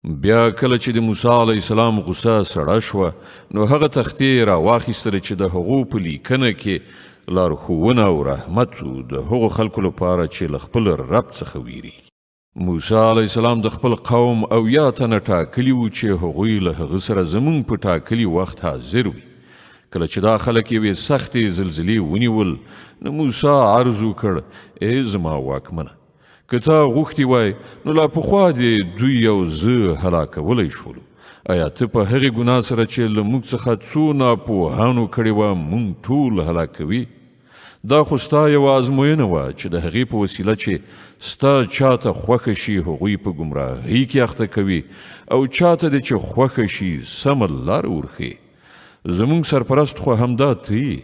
بیا کله چې د موسی علیه السلام غوسه سړه شوه، نو هغه تختې یې راواخیستلې چې د هغو په لیکنه کې لارښوونه او رحمت و د هغو خلکو لپاره چې له خپل رب څخه ویریږي. موسی علیه السلام د خپل قوم 70 تنه ټاکلي وو چې هغوی له هغه سره زمونږ په ټاکلي وخت حاضر وي. کله چې دا خلک یوې سختې زلزلې ونیول، نو موسی عرض وکړ: ای زما واکمنه، که تا غوښتي وای نو لا پخوا دې دوی او زه هلاکولی شولو. ایا ته په هغې ګناه سره چې له موږ څخه څو ناپوهانو کړې وه موږ ټول هلاکوي؟ دا خو ستا یوه ازموینه وه چې د هغې په وسیله چې ستا چاته خوښه شي هغوی په ګمراهۍ کې اخته کوي او چاته دې چې خوښه شي سمه لاره ورښیې. زموږ سرپرست خو همدا ته یې،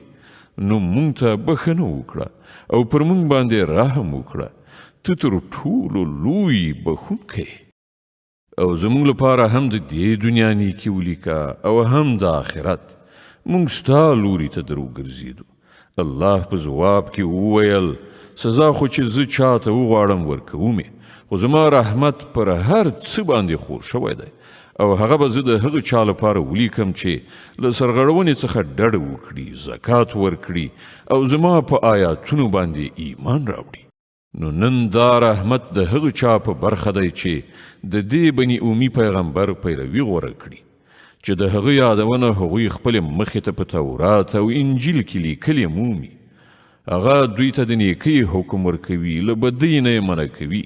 نو موږ ته بښنه وکړه او پر موږ باندې رحم وکړه، ته تر ټولو لوی بښونکی. او زموږ لپاره هم د دې دنیا نیکي ولیکه او هم د آخرت، موږ ستا لوري ته دروګرځېدو. الله په ځواب کې وویل: سزا خو چې زه چاته وغواړم ورکوم یې، خو زما رحمت پر هر څه باندې خور شوی دی او هغه به زه د هغه چا لپاره ولیکم چې له سرغړونې څخه ډډه وکړي، زکات ورکړي او زما په آیاتونو باندې ایمان راوړي. نو نن دا رحمت د هغه چا په برخه دی چې د دې بني اومي پیغمبر پیروي غوره کړي، چې د هغه یادونه هغوی خپلې مخې ته په تورات او انجیل کې لیکلې مومي. هغه دوی ته د نیکۍ حکم ورکوي، له بدۍ نه یې منع کوي،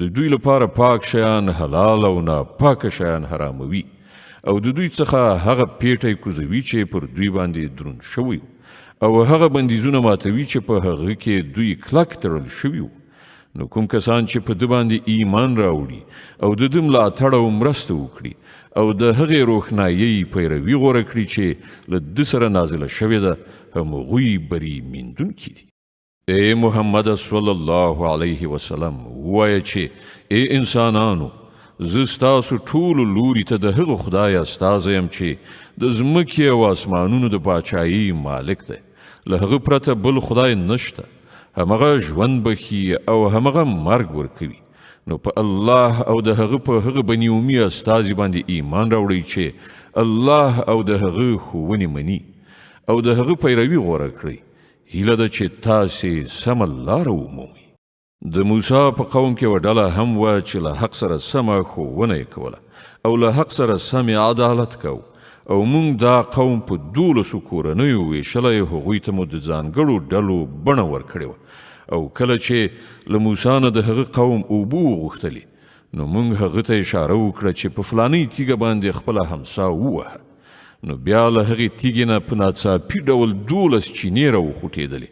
د دوی لپاره پاک شیان حلال او ناپاکه شیان حراموي او د دوی څخه هغه پیټی کوزوي چې پر دوی باندې دروند شوی او هغه بندیزونه ماتوي چې په هغه کې دوی کلک تړل شوي وو. نو کوم کسان چې په ده باندې ایمان راوړي او د ده ملاتړ او مرسته وکړي او د هغې روښنایۍ پیروي غوره کړي چې له ده سره نازله شوې ده، همغوی بری میندونکي دي. ای محمد صلی الله علیه وسلم، ووایه چې ای انسانانو، زه ستاسو ټولو لوري ته د هغه خدای استازی یم چې د ځمکې او اسمانونو د پاچایۍ مالک دی. له هغه پرته بل خدای نشته، همغه ژوند بښي او همغه مرګ ورکوي. نو په الله او د هغه په هغه بني امي استازي باندې ایمان راوړئ چې الله او د هغه ښوونې مني او د هغه پیروي غوره کړئ. هیله ده چې تاسې سمه لاره ومومئ. د موسی په قوم کې یوه ډله هم وه چې له حق سره سمه ښوونه یې کوله او له حق سره سم یې عدالت کوو، او موږ دا قوم په 12 کورنیو ویشلی، هغوی ته مو د ځانګړو ډلو بڼه ورکړې وه. او کله چې له موسی نه د هغه قوم اوبه وغوښتلې، نو موږ هغه ته اشاره وکړه چې په فلانۍ تیږه باندې خپله همسا ووهه. نو بیا له هغې تیږې نه په ناڅاپي ډول 12 چینې راوخوټېدلې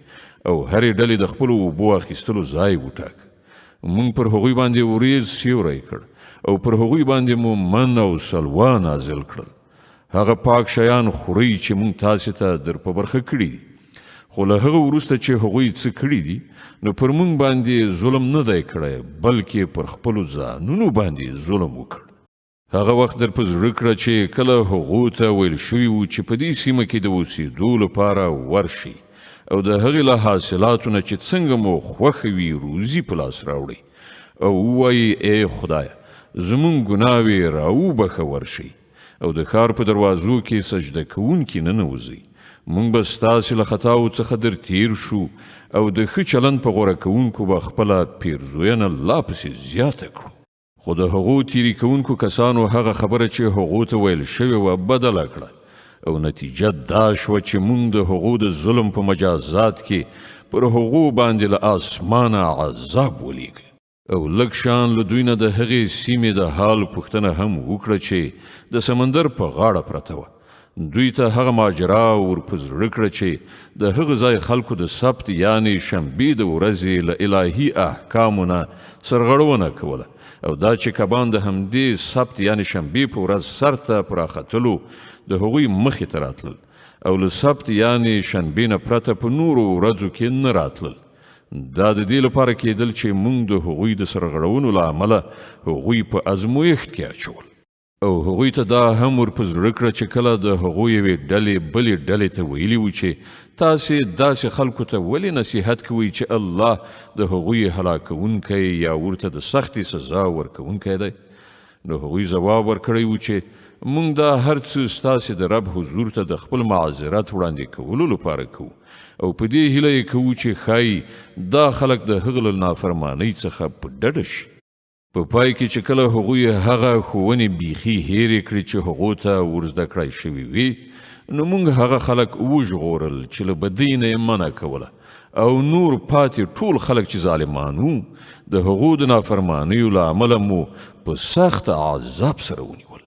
او هرې ډلې د خپلو اوبو اخیستلو ځای وټاکه. موږ پر هغوی باندې ورېځ سیوری کړ او پر هغوی باندې مو من او سلوا نازل کړل. هغه پاک شیان خورئ چې موږ تاسې ته در په برخه کړي دي، خو له هغه وروسته چې هغوی څه کړي دي نو پر موږ باندې ظلم نه دی کړی، بلکې پر خپلو ځانونو باندې ظلم وکړ. هغه وخت در په زړه کړه چې کله هغو ته ویل شوي وو چې په دې سیمه کې د اوسېدو لپاره ورشئ او د هغې له حاصلاتو نه چې څنګه مو خوښه وي روزي په لاس راوړئ او ووایئ: ای خدایه، زموږ ګناوې راوبښه، ورشئ او د ښار په دروازو کې سجده کوونکي ننوځئ. موږ به ستاسې له خطاوو څخه در تیر شو او د ښه چلند په غوره کوونکو به خپله پیرزوینه لا پسې زیاته کړو. خو د هغو تیري کوونکو کسانو هغه خبره چې هغو ته ویل شوې وه بدله کړه او نتیجه دا شوه چې موږ د هغو د ظلم په مجازات کې پر هغو باندې له آسمانه عذاب ولیږه. او لږ شان له دوی نه د هغې سیمې د حال پوښتنه هم وکړه چې د سمندر په غاړه پرته وه. دوی ته هغه ماجرا ور په زړه کړه چې د هغه ځای خلکو د سبت یعنې شنبې د ورځې له الهي احکامو نه سرغړونه کوله، او دا چې کبان د همدې سبت یعنې شنبې په ورځ سر ته پر راختلو د هغوی مخې ته راتلل او له سبت یعنې شنبې نه پرته په نورو ورځو کې نه راتلل. دا د دې لپاره کېدل چې موږ د هغوی د سرغړونو له امله هغوی په ازمویښت کې اچول. او هغوی ته دا هم ور په زړه کړه چې کله د هغو یوې ډلې بلې ډلې ته ویلي وو چې تاسې داسې خلکو ته ولې نصیحت کوئ چې الله د هغوی هلاکوونکی یا ورته د سختې سزا ورکوونکی دی؟ نو هغوی ځواب ورکړی و چې موږ دا هر څه ستاسې د رب حضور ته د خپل معذرت وړاندې کولو لپاره کوو او په دې هیله یې کوو چې ښایي دا خلک د هغه له نافرمانۍ څخه په ډډه شي. په پای کې چې کله هغوی هغه ښوونې بیخي هېرې کړې چې هغو ته ورزده کړای شوي وي، نو موږ هغه خلک وژغورل چې له بدۍ نه یې منع کوله او نور پاتې ټول خلک چې ظالمان وو د هغو د نافرمانیو له امله مو په سخت عذاب سره ونیول.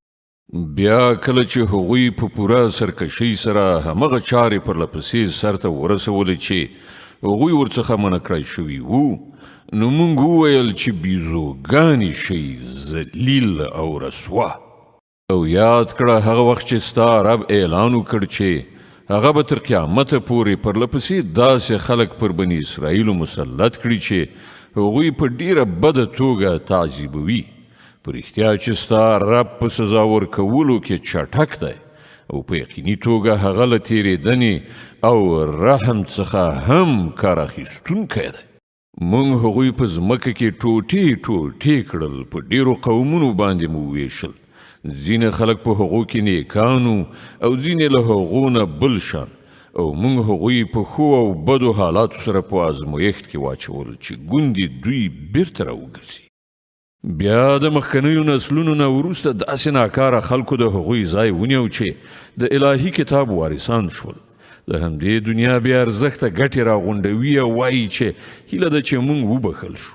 بیا کله چې هغوی په پوره سرکشۍ سره همغه چارې پرله پسې سرته ورسولې چې هغوی ورڅخه منع کړای شوي وو، نو موږ وویل چې بیزوګانې شئ، ذلیل او رسوا. او یاد کړه هغه وخت چې ستا رب اعلان وکړ چې هغه به تر قیامته پورې پرله پسې داسې خلک پر بني اسرائیلو مسلط کړي چې هغوی په ډیره بده توګه تعذیبوي. په رښتیا چې ستا رب په سزا ورکولو کې چټک دی او په یقیني توګه هغه له تېرېدنې او رحم څخه هم کار اخیستونکی دی. موږ هغوی په ځمکه کې ټوټې ټوټې کړل، په ډیرو قومونو باندې مو وویشل. ځینې خلک په هغو کې نیکانو او ځینې له هغو نه بل شان، او موږ هغوی په ښو او بدو حالاتو سره په ازمویښت کې واچول چې ګوندې دوی بیرته راوګرځي. بیا د مخکنیو نسلونو نه وروسته داسې ناکاره خلکو د هغوی ځای ونیو چې د الهي کتاب وارثان شول. د همدې دنیا بې ارزښته ګټې راغونډوي او وایي چې هیله ده چې موږ وبخل شو،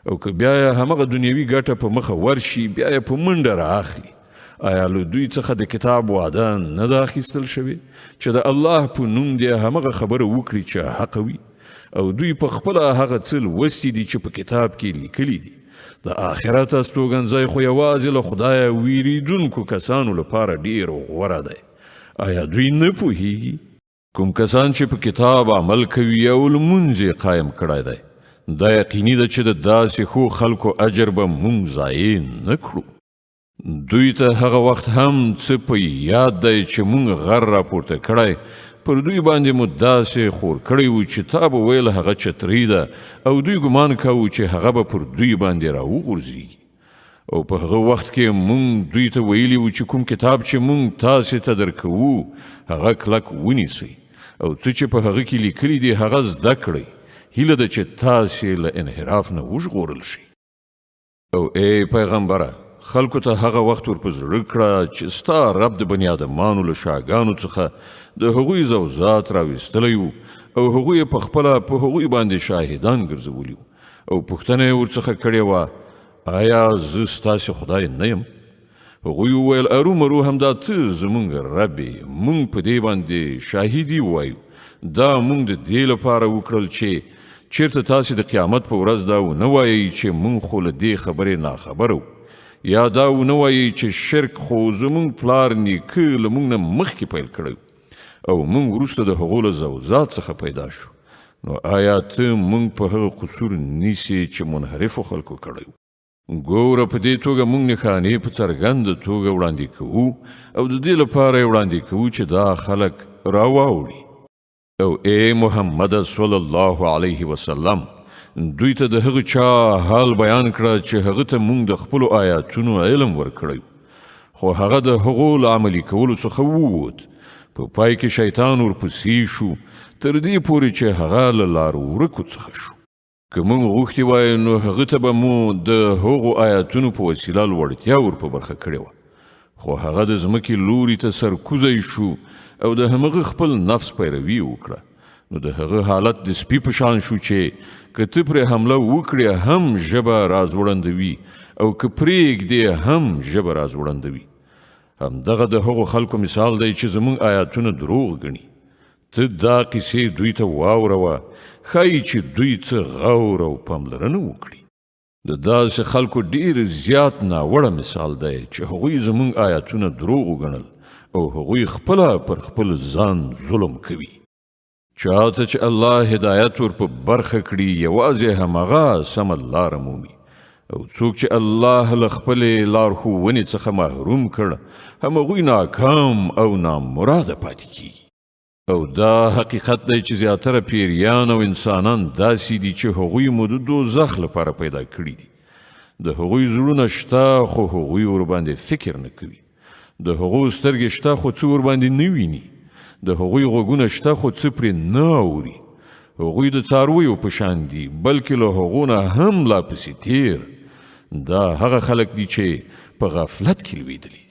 او که بیا یې همغه دنیوي ګټه په مخه ورشي بیا یې په منډه را اخلي. آیا له دوی څخه د کتاب وعده نه ده اخیستل شوې چې د الله په نوم دې همغه خبره وکړي چې حق وي، او دوی په خپله هغه څه لوستي دي چې په کتاب کې لیکلي دي؟ د آخرت استوګنځای خو یوازې له خدایه ویریدونکو کسانو لپاره ډیر غوره دی. آیا دوی نه پوهیږي؟ کوم کسان چې په کتاب عمل کوي او لمونځ یې قایم کړی دی، دا یقیني ده چې د داسې ښو خلکو اجر به موږ ضایع نه کړو. دوی ته هغه وخت هم څه په یاد دی چې موږ غر راپورته کړی، پر دوی باندې مو داسې خور کړی و چې تا به ویل هغه چترۍ ده، او دوی ګمان کاوه چې هغه به پر دوی باندې راوغورځېږي. او په هغه وخت کې موږ دوی ته ویلي وو چې کوم کتاب چې موږ تاسې ته درکوو هغه کلک ونیسئ، او څه چې په هغه کې لیکلي دي هغه زده کړئ، هیله ده چې تاسې له انحراف نه وژغورل شئ. او ای پیغمبره، خلکو ته هغه وخت ور په زړه کړه چې ستا رب د بني آدمانو له شاګانو څخه د هغوی زوزات راویستلی وو، او هغوی په خپله په هغوی باندې شاهدان ګرځولي وو، او پوښتنه یې ورڅخه کړې وه، آیا زه ستاسې خدای نه یم؟ هغوی وویل، ارومرو همدا ته زموږ رب یې، موږ په دې باندې شاهدي وایو. دا موږ د دې لپاره وکړل چې چیرته تاسې د قیامت په ورځ دا ونه وایئ چې موږ خو له دې خبرې ناخبره وو، یا دا ونه وایئ چې شرک خو زموږ پلار نیکه له موږ نه مخکې پیل کړی او موږ وروسته د هغو له زوزات څخه پیدا شو. نو آیا ته موږ په هغه قصور نیسې چې منحرفو خلکو کړی؟ ګوره، په دې توګه موږ نښانې په څرګنده توګه وړاندې کوو، او د دې لپاره یې وړاندې کوو چې دا خلک راواوړي. او ای محمد صلی الله علیه وسلم، دوی ته د هغه چا حال بیان کړه چې هغه ته موږ د خپلو آیاتونو علم ورکړی، خو هغه د هغو له عملي کولو څخه ووت. په پای کې شیطان ورپسې شو تر دې پورې چې هغه له لارو ورکو څخه شو. که موږ غوښتي وای نو هغه ته به مو د هغو آیاتونو په وسیله لوړتیا ور په برخه کړې وه، خو هغه د ځمکې لوري ته سرکوزی شو او د همغه خپل نفس پیروي وکړه. نو د هغه حالت د سپي په شان شو چې که ته پرې حمله وکړې هم ژبه راځوړندوي، او که پرېږدې هم ژبه راځوړندوي. همدغه د هغو خلکو مثال دی چې زموږ آیاتونه دروغ ګڼي. ته دا قصې دوی ته واوروه، ښایي چې دوی څه غور او پاملرنه وکړي. د داسې خلکو ډیر زیات ناوړه مثال دی چې هغوی زموږ آیاتونه دروغ وګڼل او هغوی خپله پر خپل ځان ظلم کوي. چاته چې الله هدایت ور په برخه کړي یوازې همغه سمه لاره مومي، او څوک چې الله له خپلې لارښوونې څخه محروم کړ همغوی ناکام او نامراده پاتې کیږي. او دا حقیقت دی چې زیاتره پیریان او انسانان داسې دي چې هغوی مو د دوزخ لپاره پیدا کړي دي. د هغوی زړونه شته خو هغوی ورباندې فکر نه کوي، د هغو سترګې شته خو څه ورباندې نه ویني، د هغوی غوږونه شته خو څه پرې نه اوري. هغوی د څارویو په شان دي، بلکې له هغو نه هم لا پسې تیر. دا هغه خلک دي چې په غفلت کې لوېدلي دي.